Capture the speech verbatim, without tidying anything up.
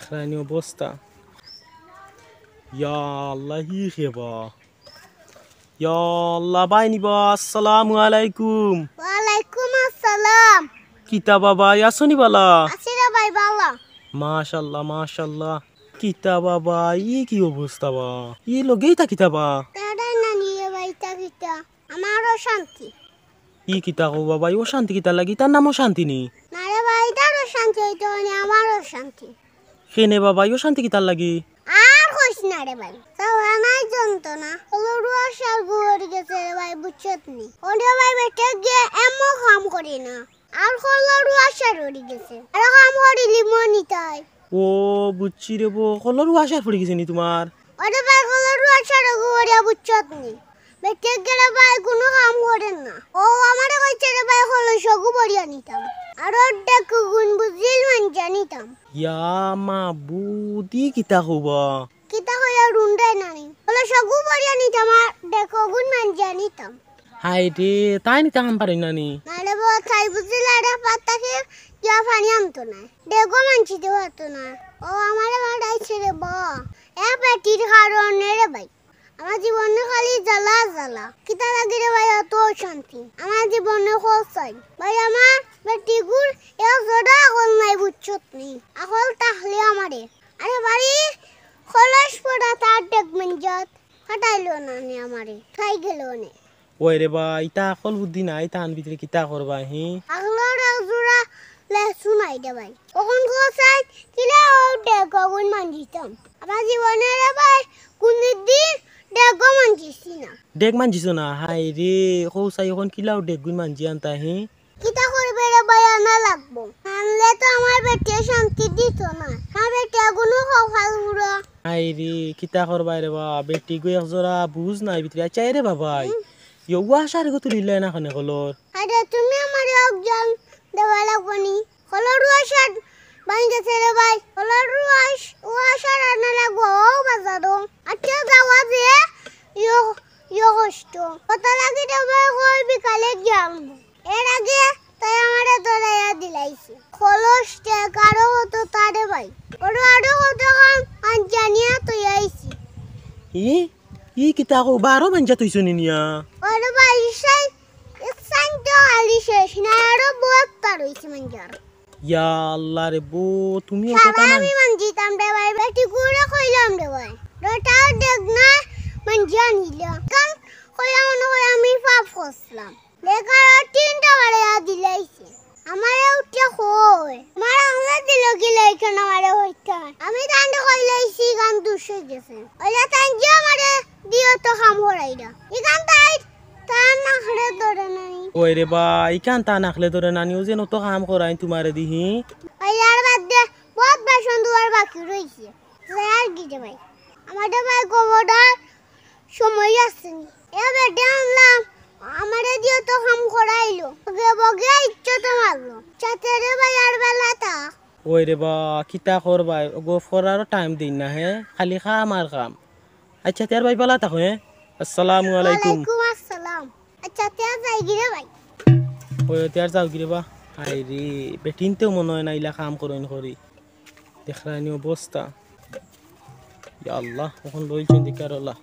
খানি অবস্থা। ইয়া আল্লাহ, ই কে বা? ইয়া আল্লাহ, ভাইনি বা, আসসালামু আলাইকুম। ওয়ালাইকুম আসসালাম। কিতা বা ভাই, আছো নি বালা? আছি রে ভাই, বালা। মাশাআল্লাহ, মাশাআল্লাহ। কিতা বা ভাই, ই কি অবস্থা বা? ই লগে ইতা কিতা বা? তারা নানি রে ভাই, ইতা কিতা? আমার অশান্তি। ই কিতা কও বা ভাই, অশান্তি কিতার লাগি? তার নাম অশান্তি নি? না রে ভাই, তার অশান্তি অইতো না, আমার অশান্তি। কেনে বা ভাই, অশান্তি কিতার লাগি? আর কইস না রে ভাই, জ্বালা নাই যন্ত্রণা। হকলর আশা উড়ি গেছে রে ভাই, বুঝছত নি? ওরে ভাই, বেটিয়ে গিয়া এমন কাম করে না। আর হকলর আশা উড়ি গেছে। আর কাম করিলিমু নি তাই। ও, বুঝছি রে বা, হকলর আশা পড়ি গেছে নি তুমার? ওরে ভাই, হকলর আশা উড়িয়া, বুঝছত নি? বেটিয়ে গেলে ভাই কুনু কাম করে না। ও আমারে কইছে রে ভাই, হকলর সগু ভরিয়া নিতাম। আর ওর ডেকগুন বুঝিল মানজিয়া নিতাম। ইয়া মাবুদ, ই কিতা কও বা? কিতা কইয়া রুন্ডাই নানি? হকলর সগু ভরিয়া নিতাম আর ডেকগুন মানজিয়া নিতাম। হায় রে, তাইন ইতা কাম পারইন না নি? না রে বা, তাই বুঝিল আর পাত্তা কি গিয়া পানি আনতো না। ডেকও মানজিতে পারতো না। ও আমারে বাড়াইছে রে বা। এ বেটির কারণে রে ভাই। আমার জীবনে খালি জ্বালা জ্বালা। কিতা লাগি রে ভাই অত অশান্তি? আমার জীবনে কও চাই। ভাই আমার বেটিগুর এক জোড়া আকল নাই বুঝছত নি। আকল থাকলে আমারে। আরে বাড়ি খলস পড়া তার ডেক মানজাত। ফাটাইলো না নি আমারে। খাই গেল নে। ওই রে বা, ইতা আকল বুদ্ধি নাই, তান ভিতরে কিতা করবা, হি? আকলর এক জোড়া লেসু নাই রে ভাই। অখন কও চাই, কিলা ও ডেকগুন মানজিতাম। আমার জীবনে রে ভাই, কুনদিন ডেকও মানজিছি না। ডেক মানজিছো না? হায় রে, কও চাই অখন কিলা ও ডেকগুন মানজিয়া আনতা, হি? কিতা করবে রে ভাই, আনা লাগবো। আনলে তো আমার বেটিয়ে শান্তি দিত না। আমার বেটিয়ে কুনু কপাল পুড়া। হায় রে, কিতা করবায় রে বা, বেটিগু এক জোড়া বুঝ নাই ভিতরে। আচ্ছা, এরে বাবাই, হুম। ইয়ো ওয়াশার গো তুলিলে না কেনে হকলর? আরে, তুমি আমারে একজন দেওয়া লাগবো নি? হকলর ওয়াশার ভাঙ্গি গেছে রে ভাই। হকলর ওয়াশ-, ওয়াশার আনা লাগবো, ও বাজারো। আচ্ছা, যাওয়া যে ইয়ো, ইয়ো কষ্ট। কত লাগি রে ভাই, কই বিকালে গিয়া আনবো। এর আগে তাই আমারে ধরাইয়া দিলাইছে। খলস টেকারও হতো তারে ভাই। ওরও আরো কত কাম আনজানিয়া তৈ আইছি। ই? ই কিতা কও, বারো মানজা তৈছো নি নিয়া? ওরে ভাই, ইসাই, ইসাই তো আলি শেষ না, আরো বহুত পার হইছে মানজার। ইয়া আল্লাহ রে বো, তুমি অত সারা টানা আমি মানজিতাম রে ভাই, বেটিগুরে কইলাম রে ভাই। রোটাও দেখ না, মানজিয়া নিল। কারণ কইলাম মনে হয় আমি পাপ করছিলাম। বেকার তিনটা বারে আর দিলাইছে। আমারে উঠে কয়, "মার আংলা দিল কি লইকে না মারে হইতে হয়?" আমি তান্ডে কইলাইছি, গান দুষ হয়ে গেছে। ওইলা তাই যে আমারে দিও তো কাম করাইরা। ইখান তাই তার নাকলে ধরে নাই। ওই রে বা, ইখান তার নাকলে ধরে নানি, ও যেন তো কাম করাই তোমারে দিহি। ওইলার বাদ দে, বহুত বেসন দুয়ার বাকি রইছে। আর কি রে ভাই? আমাদের ভাই গোবরদার সময় আছে নি। এ বেটে আনলাম, আমারে দিও তো কাম করাইলো। বগে বগে ইচ্ছা তো মারলো। চাতে রে ভাই আর বেলা তা। ওই রে বা, কিতা করবায়? গো ফরারও টাইম দিন না, হে? খালি কাম আর কাম। আচ্ছা, তে আর ভাই বালা থাকো, হে? আসসালামু আলাইকুম। ওয়ালাইকুম আসসালাম। আচ্ছা, তে আর যাই গিরে ভাই। ওই, তে আর যাও গিরে বা। হায় রে, বেটিনতেও মনে হয় না ইলা কাম করইন করি। দেখরায়নি অবস্থা। ইয়া আল্লাহ, অখন বইলছেন দিকার আল্লাহ।